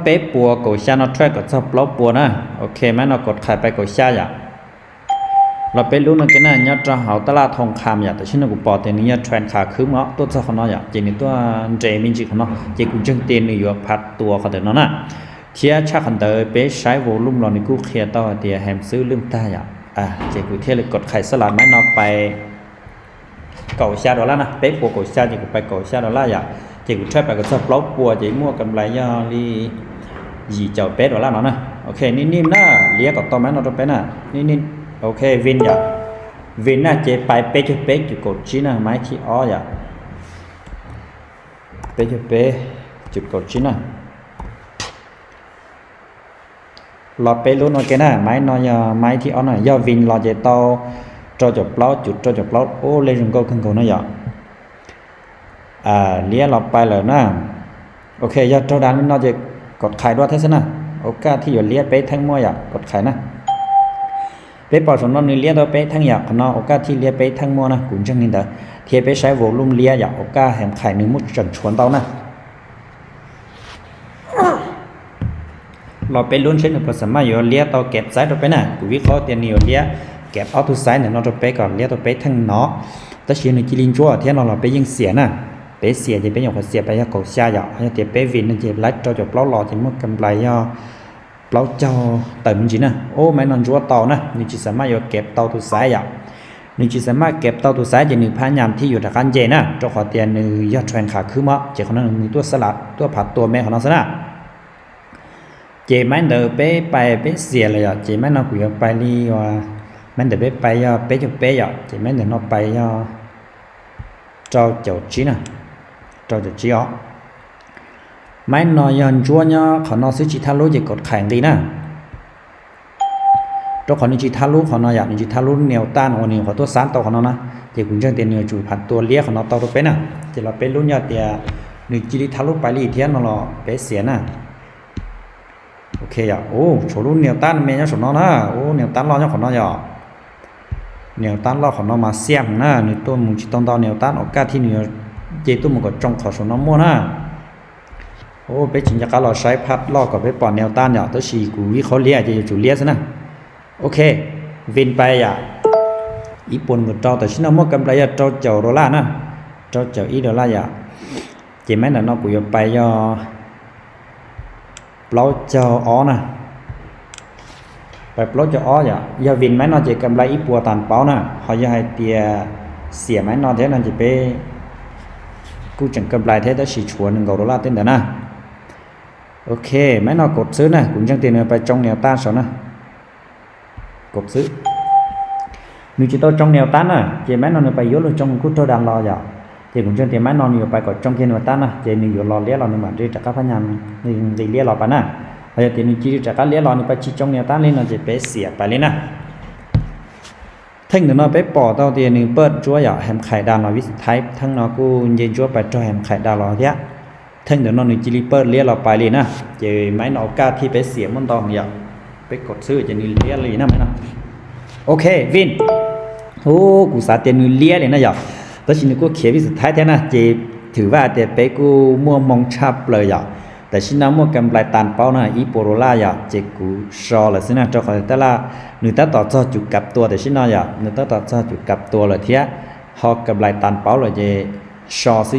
peb puas kaum xya no trade kom txog plaub puas na. Ok, maiv no kod qhais pais kaum xya yom. Los peb lub no ke na, nyob rau hauv tab laj thoo qham yom, tam sim no kuv pom tias nws yog trend khas khwb mog, tuaj txog qhov no yom, ces nws tuaj nres me ntsis qhov no, ces kuv ntseeg tias nws yuav phav tua qhov ntawm no na. Thiab tshaj qhov ntawd peb saib volume los nws kuj qhia tau hais tias heem xwb lwj tag yom. Ces kuv thiaj li kod qhais xab las maiv no pais kaum xya dollar na, peb puas kaum xya ces kuv pais kaum xya dollar yom, ces kuv trade pais kom txog plaub puas ces muaj kam nplais yog li yim caum peb dollar no na. Ok, nim nim na, liab kom tau maiv no rau peb na, nim nim. Ok, win yom, win na ces pais peb caug peb cum kaum tsib na, maiv thib ob yom, peb caug peb cum kaum tsib na. Los peb lub no ke na, maiv no yog maiv thib ob na, yog win los ces tau rau caum plaub cum rau caum plaub, ub, lej zoo nkauj kawg nkaus no yom. Liab los pais lawm na. Ok, yog raug dav li no ces kod qhais dua thiab xwb na, ua kaj thiaj yuav liab peb theej muaj yom, kod qhais na. Peb pom saum no nws liab tau peb theej yom, qhov no ua kaj thiaj liab peb theej muaj na, kuv ntseeg li ntawd. Thiab peb saib volume liab yom, ua kaj heem qhais nws muaj tseem tshuav ntau na. Los peb lub seb nws puas xam maj yuav liab tau keb xaiv rau peb na, kuv vij qhov tias nws yuav liab keb ob tug xaiv ntawm no rau peb kom liab tau peb theej no. Tab sis nws cia li ntsuab thiab no los peb yeej xiam na. Peb xiam ces peb nyuam qhuav xiam pais yog kaum xya yom, yog tias peb win no ces laib rau caum plaub los ces muaj kam nplais yog plaub caug tawm me ntsis na. Ub, maiv no ntsuab tau na, nws tsis xam maj yuav keb tau tus xaiv yom. Nws tsis xam maj keb tau tus xaiv ces nws phab nyas thiaj yuav rov qab nce na, rau qhov tias nws yog trend khas khwb mog, ces qhov no nws tuaj xab las tuaj phav tua me qhov no xwb na. Ces maiv ntawd peb pais peb xiam lawm yom, ces maiv no kuv yuav pais li, maiv ntawd peb pais yog peb caug peb yom, ces maiv ntawd no pais yog rau caum tsib na, rau caum tsib os. Maiv no yog ntsuab nyob qhov no xwb tsis thab lub ces kod qhais nqis na. Rau qhov nws tsis thab lub qhov no yom, nws tsis thab lub nias tab no uas nws nyuam qhuav tuaj xab tau qhov no na, ces kuv ntseeg tias nws yuav tsum phav tua liab qhov no tau rau peb na. Ces los peb lub nyob tias nws cia li thab lub pais li thiab no los peb xiam na. Ok yom, ub, tshuav lub nias tab me nyob saum no na, ub, nias tab loj nyob qhov no yom. Nias tab loj qhov no mas xiam na, nws tuaj mus tsis tau ntau nias tab, ua kaj thiaj nws yuav nce tuaj mus kom tsoo qhov saum no muaj na. Ub, peb tsis nco qab los saib phab loj kom peb pom nias tab yom, tab sis kuv ib qhov liab ces yuav tsum liab xwb na. Ok, win pais yom, ib puas nees nkaum rau, tam sim no muaj kam nplais yog rau caum dollar na, rau caum ib dollar yom. Ces maiv ntawm no kuv yuav pais yog plaub caug ob na. Pais plaub caug ob yom, yog win maiv no ces kam nplais ib puas tas paub na, ho yog hais tias xiam maiv no thiab no ces peb kuj tseem kam nplais thiab tab sis tshuav nees nkaum dollar tej ntawd na. Ok, maiv no kaum xwb na, kuv ntseeg tias nws pais tsoo nias tab saum na. Kaum xwb. Nws tsis tau tsoo nias tab na, ces maiv no nws pais yuav luag tsoo kuj raug das los yom. Ces kuv ntseeg tias maiv no nws yuav pais kom tsoo kiag nias tab na, ces nws yuav los liab los nws mam li rov qab phab nyas nqis liab los pais na. Ho yog tias nws cia li rov qab liab los nws pais tsis tsoo nias tab li no ces peb xiam pais li na. Theej ntawm no peb pom tau tias nws pawj ntsuab yom, heem qhais das los vij xas thaib, theej no kuj nce ntsuab pais raug heem qhais das los thiab. Theej ntawm no nws cia li pawj liab los pais li na, ces maiv no ua kaj thiaj peb xiam muaj ntau yom. Peb kaum xwb ces nws liab li na maiv no. Ok, win. Ub, kuv xav tias nws liab li na yom, tab sis nws kuj khiav vij xas thaib thiab na, ces thwm vaj tias peb kuj muaj hmoo tshaj plaws yom. Tam sim no muaj kam nplais tas paub na ib puas dollar yom, ces kuv so lawm xwb na, rau qhov tab laj nws tab tom txog cum kav tua tam sim no yom, nws tab tom txog cum kav tua lawm thiab, ho kam nplais tas paub lawm ces so xwb.